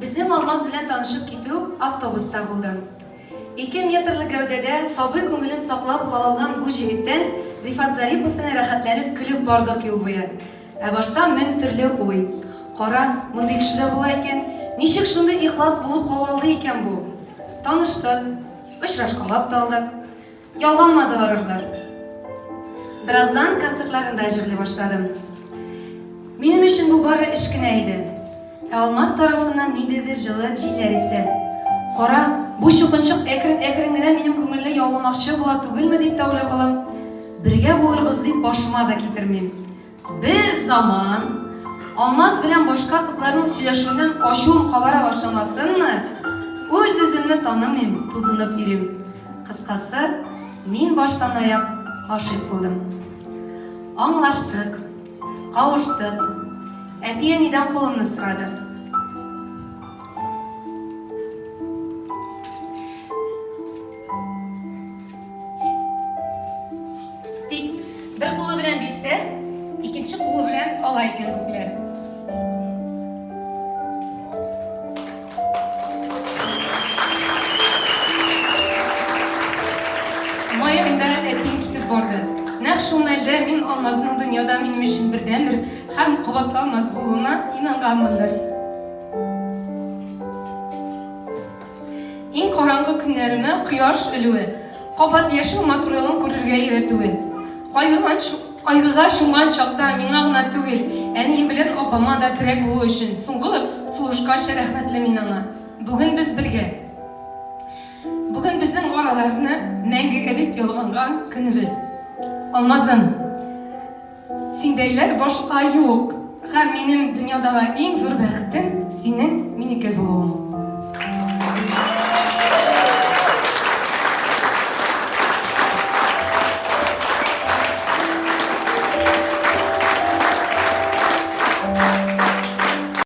Безнең Алмаз белән танышып китү автобуста булды. Ике метрлы гәүдәдә сабый күңелен саклап кала алган бу җегеттән Рифат Зарипов белән рәхәтләнеп көлеп бардык юл буе. Ә башта мең төрле уй. Кара, мондый кеше дә була икән, ничек шундый ихлас булып кала алды икән бу? Таныштык, очрашкалап та алдык. Ялганмады горурлар. Бераздан концертларында җырлый башладым. Минем өчен бу бары эш кенә иде. Ә Алмаз тарафыннан ниндидер җылы җилләр исә. Кара, бу чукынчык әкрен-әкрен генә минем күңелне яуламакчы була түгелме дип тә уйлап алам. Бергә булырбыз дип башыма да китермим. Бер заман Алмаз белән башка кызларның сөйләшүеннән ачуым кабара башламасынмы, үз-үземне танымыйм, тузынып йөрим. Кыскасы, мин баштан-аяк гашыйк булдым. Аңлаштык, кавыштык. Әти-әнидән кулымны сорады. Тик бер кулы белән бирсә, икенче кулы белән ала икән күпләр. Май аенда әтием китеп барды. Нәкъ шул мәлдә мин Алмазның дөньяда минем өчен бердәнбер һәм кабатланмас булуына инанганмындыр. Иң караңгы көннәремә кояш элүе, кабат яшәү матурлыгын күрергә өйрәтүе. Кайгыган, кайгыга чумган чакта миңа гына түгел, әнием белән апама да терәк булу өчен соңгы сулышкача рәхмәтле мин аңа. Бүген без бергә. Бүген безнең араларны мәңгегә дип ялганган көнебез. Алмазым! Синдәйләр башка юк. Һәм минем дөньядагы иң зур бәхетем.